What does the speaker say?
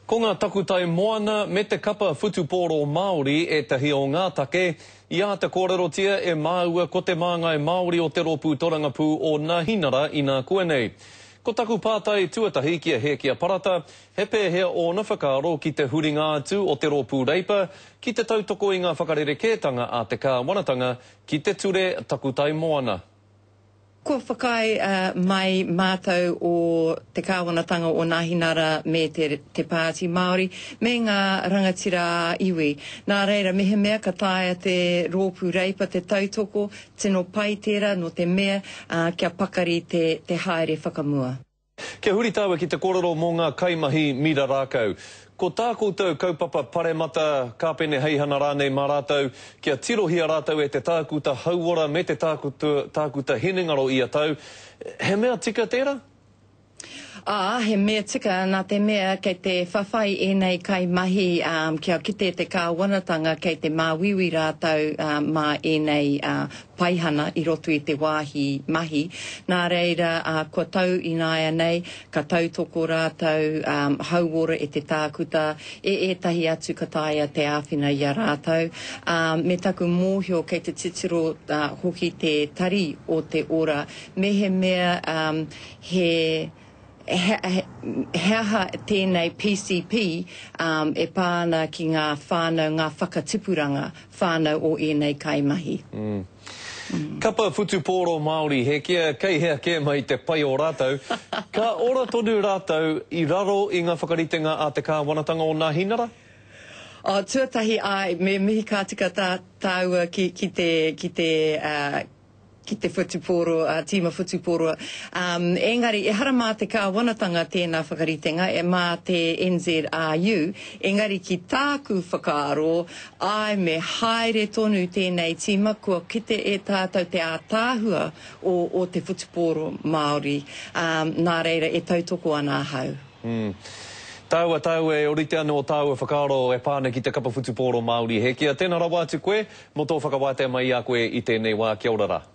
Ko ngā takutai moana me te kapa whutupōro Māori ētahi o ngā take i āta kōrerotia e māua ko te māngai Māori o te Rōpū Torangapū o Nāhinara inākuanei. Ko taku pātai tuatahi ki a Hēkia Parata, he pēhea ōna whakaaro ki te huringa atu o te Rōpū Reipa ki te tautoko i ngā whakarerekētanga a te kāwanatanga ki te ture takutai moana? Kua whakaae mai mātou o te Kāwanatanga o Nāhinara me te Te Pāti Māori me ngā rangatira ā-iwi. Nā reira, mehemea ka taea te Rōpū Reipa te tautoko, tino pai tērā nō te mea kia pakari te te haere whakamua. Kia huri tāua ki te kōrero mō ngā kaimahi mira rākau. Ko tā koutou kaupapa paremata, kāpeneheihana rānei mā rātou, kia tirohia rātou e te tākuta hauora me te tākuta hinengaro ia tau, he mea tika tērā? Ā, he mea tika nā te mea kei te whawhai ēnei kaimahi kia kite te kāwanatanga kei te māuiui rātou mā ēnei paihana i roto i te wāhi mahi, nā reira, kua tau ināianei, ka tautoko rātou hauora e te tākuta, e ētahi atu ka taea te āwhina i a rātou. Me taku mōhio kei te titiro hoki te Tari o te Ora mehemea he He aha tēnei PCP e pā ana ki ngā whānau, ngā whakatipuranga whānau o ēnei kaimahi? Kapa whutupōro Māori, he kea kei hea kē mai te pai o rātou, ka ora tonu rātou i raro i ngā whakaritenga a te kāwanatanga o Nāhinara? Oh, tuatahi, āe, me mihi ka tika tāua ki te, ki te, ki te whutupōro, tīma whutupōro. Engari, ehara mā te kāwanatanga tēnā whakaritenga, e mā te NZRU, engari ki tāku whakaaro, āe me haere tonu tēnei tīma, kua kite e tātou te ātaahua o, o te whutupōro Māori, nā reira e tautoko ana ahau. Mm. Tāua, tāua, e orite ana ō tāua whakaaro e pā ana ki te kapa whutupōro Māori. He kia tēnā rawa atu koe mō tō whakawātea mai i a koe i tēnei wā. Kia ora rā.